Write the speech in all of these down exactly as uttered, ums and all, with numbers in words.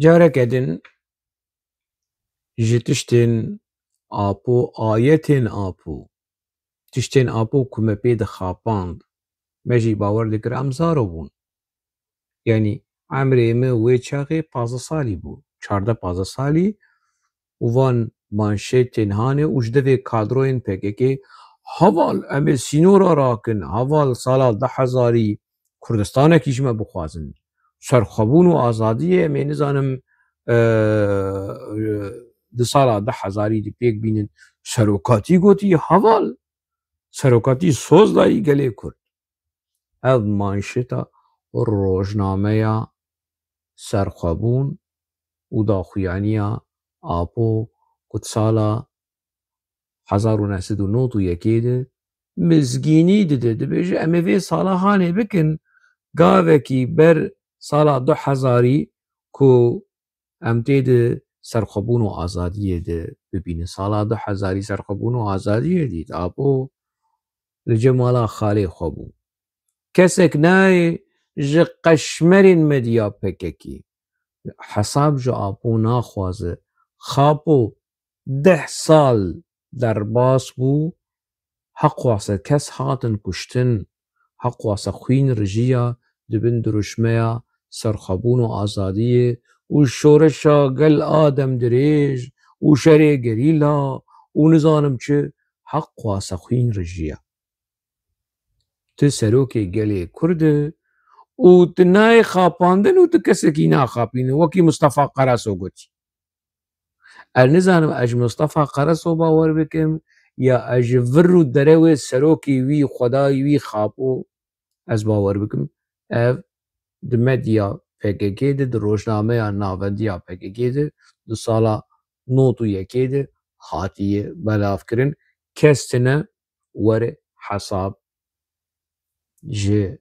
Careke din ji tiştên Apo, ayetên Apo, tiştên Apo ku me pê dixapand, me jî bawer dikir em zaro bûn. Yanî emrê min wê çaxê pazdeh salî bû, çardeh pazdeh salî, û van manşetên hanê û ji devê kadroyên P K K, heval em ê sînora rakin, heval sala du hezarî Kurdistanekî ji me bixwazin. Serxwebûn û azadiyê em ê nizanim, e, di sala du hezarî di pêk bînin. Serokatî gotî heval, serokatî soz dayî gelê Kurd. Ev manşeta rojnameya Serxwebûn û daxuyaniya Apo ku di sala hezar û neh sed û nod û yekê de mizgînî dide, dibêje, em ê vê sala hanê bikin, gavekî ber sala du hezarî ku em tê di serxwebûn û azadiyê de bibînin. Sala du hezarî serxwebûn û azadiyê dît. Apo li cem mala xalê xwe bû. Kesek nayê ji qeşmerên medya P K K. Hesab ji Apo naxwaze. Xapo deh sal derbas bû, heqwase kes hatin kuştin, heqwase xwîn rijiya di bin dirûşmeya serxwebûn û azadiyê û şoreşa gel a demdirêj û şerê gerîla û nizanim çi, heqwase xwîn rijiya. Tu serokê gelê Kurd î û tu nayê xapandin û tu kesekî naxapînî, wekî Mustafa Karaso gotî. Ez nizanim ez ji Mustafa Karaso bawer bikim ya ez ji vir û derewê serokê wî, xwedayê wî Xapo ez bawer bikim. Ev di medya P K K de, di rojnameya navendiya P K K de, di sala nod û yekê de hatiye belavkirin. Kes tine were hesab ji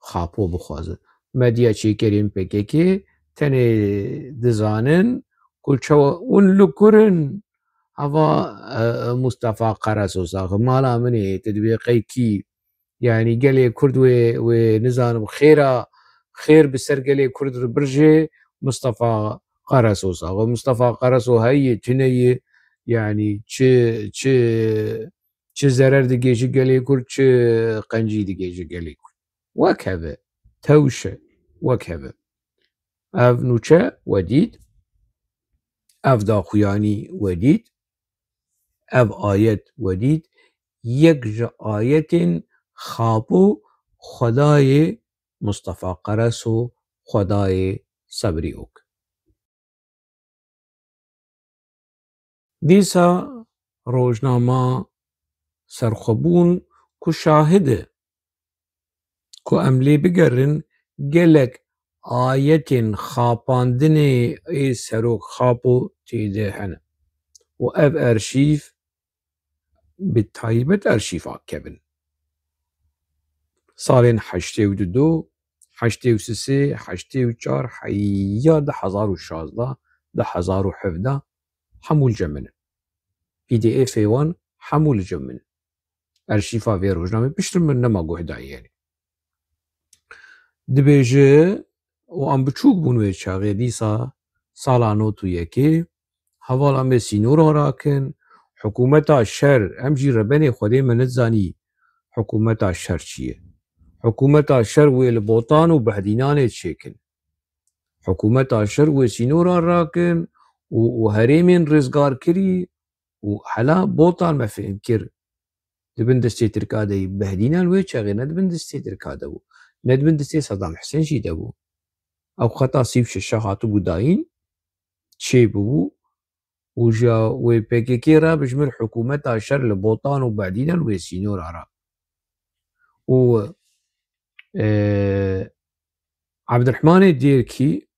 Xapo bixwaze. Medya çêkerên P K K tenê dizanin ku çawa hûn li kur in. Hava, e, Mustafa Karaso sax, mala min ê, tu dibê qey kî? Yanî gelê Kurd wê, wê nizanim xêra, xêr bi ser gelê Kurd re birjê Mustafa Karaso sax. Mustafa Karaso heye, tune ye, yanî çi, çi çi zerer digêji gelê Kurd, çi qencî digêji gelê Kurd. Wek hev e, tewş e, wek hev e. Ev nûçe we dît, ev daxuyanî we dît, ev ayet we dît, yek ji ayetên Xapo Xwedayê Mustafa Karaso, Xwedayê Sebrî Ok. Dîsa rojnama Serxwebûn ku şahid e ku em lê bigerin, gelek ayetên xapandinê ê Serok Xapo tê de hene û ev arşîv bi taybet arşîva kevin. Salên heştê û du, heştê û sê, heştê û çar, heya du hezar û şazdeh, du hezar û hevdeh, hemû li cem min in. P D F'ê wan hemû li cem min in. Arşîva vê rojnamê piştre min nema guhdayî, yanî. Dibêje, û em biçûk bûn wê çaxê, dîsa sala nod û yekê, hevala me sînora rakin, hikûmeta şer, em jî rebenê Xwedê me nedizanî hikûmeta şer çi ye. Hikûmeta şer wê li Botan û Behdînanê çêkin. Hikûmeta şer wê sînora rakin û, û herêmên rizgarkirî û hela Botan me fêm kir di bin destê Tirka de yî. Behdînan wê çaxê ne di bin destê Tirka de bû, ne di bin destê Sedam Hisên jî de bû. Ew xeta sî û şeş hatibû dayîn, çêbûbû û ji wê P K K re bijmir hikûmeta şer li Botan û Behdînan wê sînora re. Û, e, Ebdirehmanê Dêrkî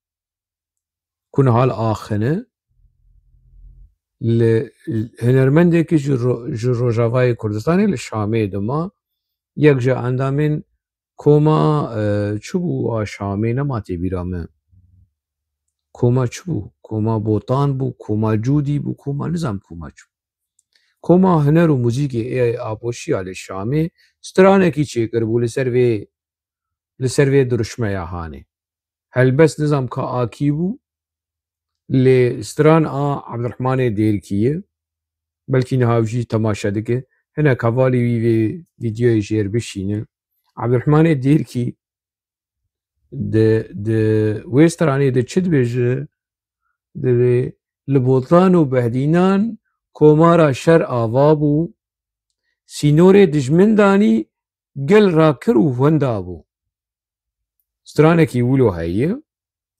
ku niha li ax hene, li, hunermendekî ji ro-, ji Rojavayê Kurdistanê li Şamê dima, yek ji endamên koma, e, çi bû a Şamê, nema tê bîra me. Koma çi bû? Koma Botan bû, koma Cûdî bû, koma nizam koma çi bû. Koma huner û muzîkê ê Apoşiya li Şamê stranekî çêkiribû li ser vê, li ser vê diruşmeya hanê. Helbest nizam ka a kî bû, Lê stran a Ebdurehmanê Dêrkî ye. Belkî niha jî temaşe dike. Hinek hevalê wî vê vîdeoyê jêr bişînin. Ebdurehmanê Dêrkî di, di wê stranê de çi dibêje? Divê li Botan û Behdînan komara şer ava bû, sînorê dijmin danî, gel rakir û wenda bû. Stranekî wilo heye,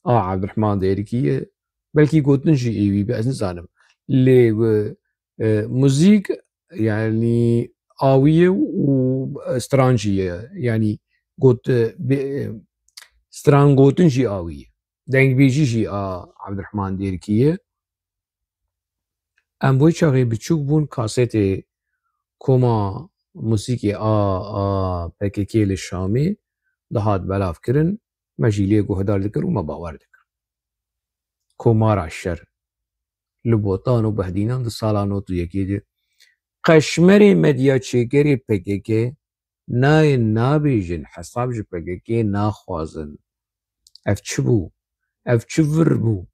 a Ebdurehman Dêrikî ye, belkî gotin jî êwî be, ez nizanim. Lê, e, e, muzîk, yanî awî ye û stran jî ye. Yanî got, e, bi, e, stran gotin jî awî ye. Dengbêjî jî a Ebdurehman Dêrikî ye. Em wê çaxê biçûk bûn, kasetê koma muzîkê a, a P K K li Şamê dihat belavkirin, me jî lê guhdar dikir û me bawer dikir. Komara şer li Botan û Behdînan di sala nod û yekê de, qeşmerê medya çêkerê P K K nayên nabêjin, hesab ji P K K naxwazin. Ev çi bû? Ev çi vir bû?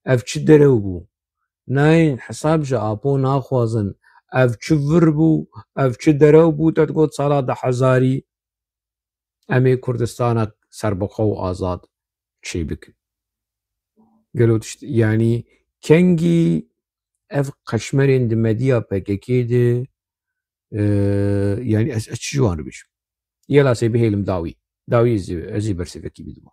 Ev çi derew bû? Nayên hesab ji Apo naxwazin. Ev çi vir bû? Ev çi derew bû? Te digot sala du hezarî em ê Kurdistanek serbixwe û azad çêbikin. Gelo tişt, yanî kengî ev qeşmerên di medya P K K de, e, yanî ez, ez çi ji wan re bêjim? Yela sê bihêlim dawî. Dawî ez, ez ê bersivekî bidim.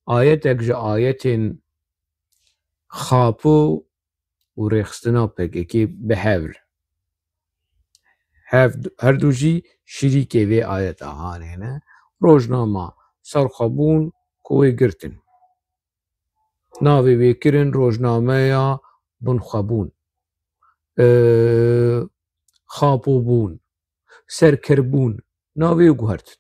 Ayetek ji ayetên Xapo û rêxistina P K K bi hev re. Hev, her du jî şirîkê vê ayeta hanê ne. Rojnama Serxwebûn ku wê girtin. Navê wê kirin Rojnameya Binxwebûn. Ee, Xapobûn. Serkerbûn. Navê wê guhertin.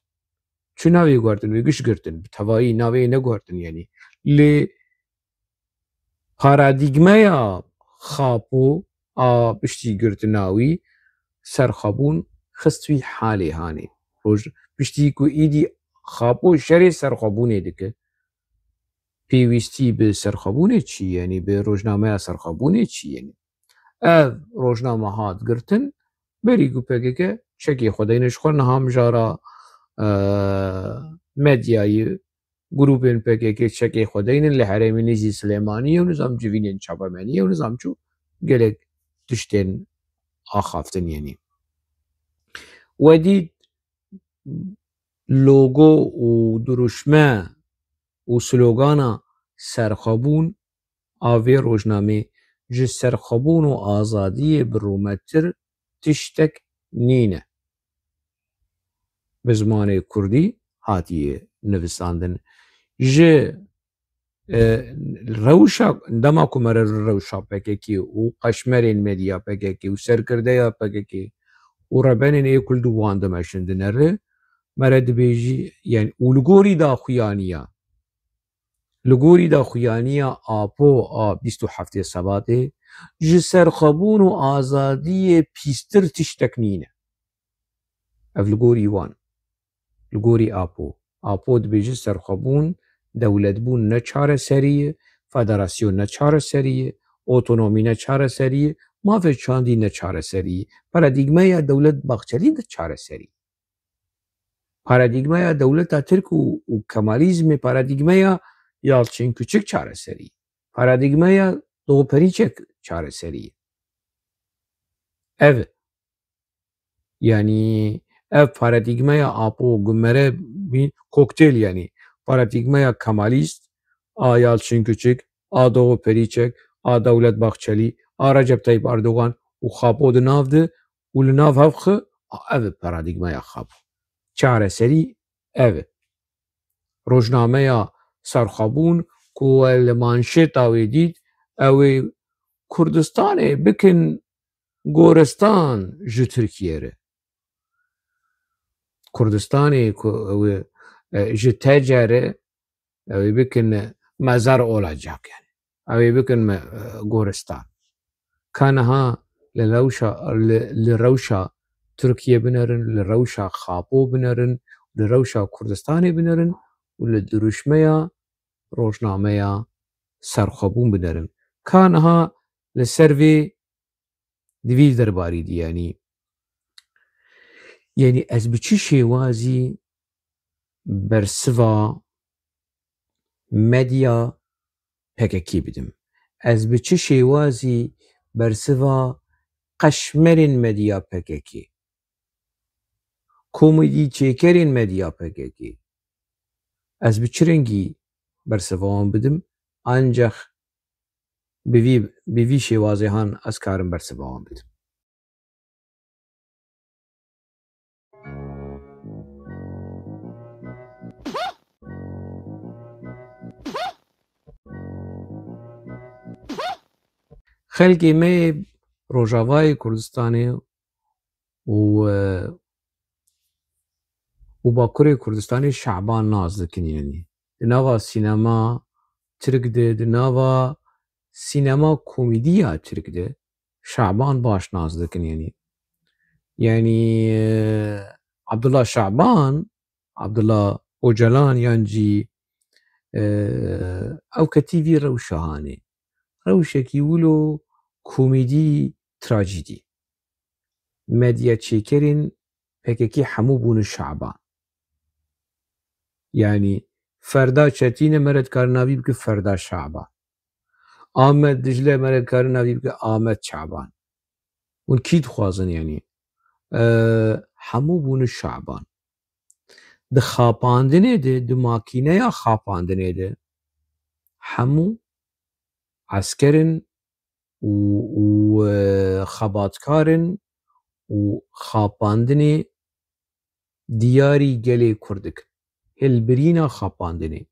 Çi navê guhertin? Wê giş girtin. Bi tevayî navê neguhertin yanî. Lê paradîgmeya Xapo a piştî girtina wî Serxwebûn xist wî halê hanê. Roj, piştî ku îdî Xapo şerê Serxwebûnê dike, pêwîstî bi Serxwebûnê çi yenî, bi rojnameya Serxwebûnê çi yenî? Ev rojname hat girtin, berî ku P K K çekê xwe deyne ji xwe, niha mijara, e, medyayê, grûpên P K K çekê xwe deynin li herêmê nêzî Silêmaniyê û nizam civînên çapemeniyê û nizam çû gelek tiştên axaftin yenî. We dît logo û dirûşme û slogana Serxwebûn a vê rojnamê ji serxwebûn û azadiyê bi rûmettir tiştek nîne. Bi zimanê kurdî hatiye nivîsandin. Ji, e, rewşa, dema ku me re rewşa P K K û qeşmerên medya P K K û serkirdeya P K K û rebenên ê ku li wan dimeşin dinere, me re dibêjî, yanî, û li gorî daxuyaniya, li gorî daxuyaniya Apo a bîst û heftê Sebatê, ji serxwebûn û azadiyê pîstir tiştek nîne. Ev li gorî wan, li gorî Apo. Apo dibêje serxwebûn, dewletbûn ne çareserî ye, federasyon ne çareserî ye, otonomî ne çareserî ye, mafê çandî ne çareserî ye, paradîgmeya Dewlet Baxçelî ne çareserî ye. Paradîgmeya dewleta Tirk û, û Kemalîzmê paradîgmeya Yalçin Küçük çareserî. Paradîgmeya Doğu Perinçek çareserî. Ev, yanî ev paradîgmeya Apo ku me re bî kokteyl, yanî paradîgmeya Kemalîst, a Yalçin Küçük, a Doğu Perinçek, a Dewlet Bahçelî, a Recep Tayyip Erdogan û Xapo di nav de û li nav hev xwe, ev e paradîgmaya Xapo. Çareserî ev e. Rojnameya Serxwebûn ku we li manşeta wê dît, ew ê Kurdistanê bikin goristan ji Tirkiye re. Kurdistanê ku ew ê, e, ji T C re, ew ê bikin mezar olacak yani. ew ê bikin me, e, goristan. Ka niha li rewşa, li, li rewşa Tirkiye binerin, li rewşa Xapo binerin, li rewşa Kurdistanê binerin û li dirûşmeya rojnameya serxwebûn binerin. Ka niha li ser vê di vî derbarî dî, yanî, yanî ez bi çi şêwazî bersiva medya P K K bidim? Ez bi çi şêwazî bersiva qeşmerên medya P K K, komîdî çêkerên medya P K K, ez bi çi rengî bersiva wan bidim? Ancax bi vî, bi vî şêwazê han ez karim bersiva wan bidim. Xelkê me yê Rojavayê Kurdistanê û, e, û Bakurê Kurdistanê Şaban nas dikin, yanî. Di nava sînema Tirk de, di nava sînema komîdî ya Tirk de Şaban baş nas dikin, yanî. Yanî, e, Abdullah Şaban, Abdullah Ocalan yan jî, e, ew ketî vî rewşa hanê. Rewşekî wilo komîdî, trajîdî. Medya çêkerên P K K hemû bûne Şaban. Yanî Ferda Çetîne mere dikare navî bike Ferda Şaban. Ahmet Dicle mere dikare navî bike Ahmet Şaban. Hûn kî dixwazin, yanî? E, hemû bûne Şaban. Di xapandinê de, di makîneya xapandinê de hemû esker in û, û, e, xebatkar in û xapandinê diyarî gelê Kurd dikin. Hilbirîna xapandinê.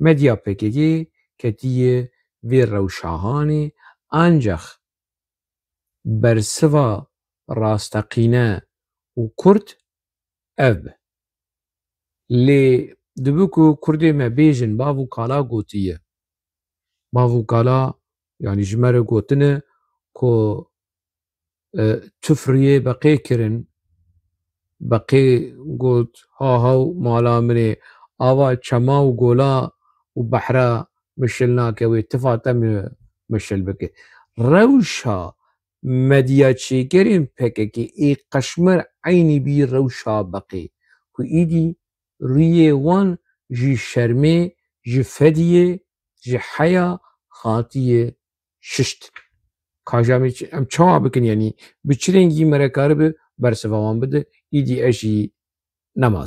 Medya P K K ketiye vê rewşa hanê, ancax bersiva rasteqîne û kurt ev be. Lê dibe ku Kurdê me bêjin, bav û kala gotiye. Bav û kala, yanî ji me re gotine ku, e, tuf riyê beqê kirin, beqê got, "Ha haw mala min ê, ava çema û gola û behra mişil nake, wê tifa te mi-, mişil bike." Rewşa medya çêkerên P K K ê qeşmer eynî bî rewşa beqê, ku îdî rûyê wan ji şermê, ji fediyê, ji heya hatiye şişt. Ka ji em, em çawa bikin, yanî bi çi rengî me re karibe bersiva wan bide, îdî ez jî nemaz.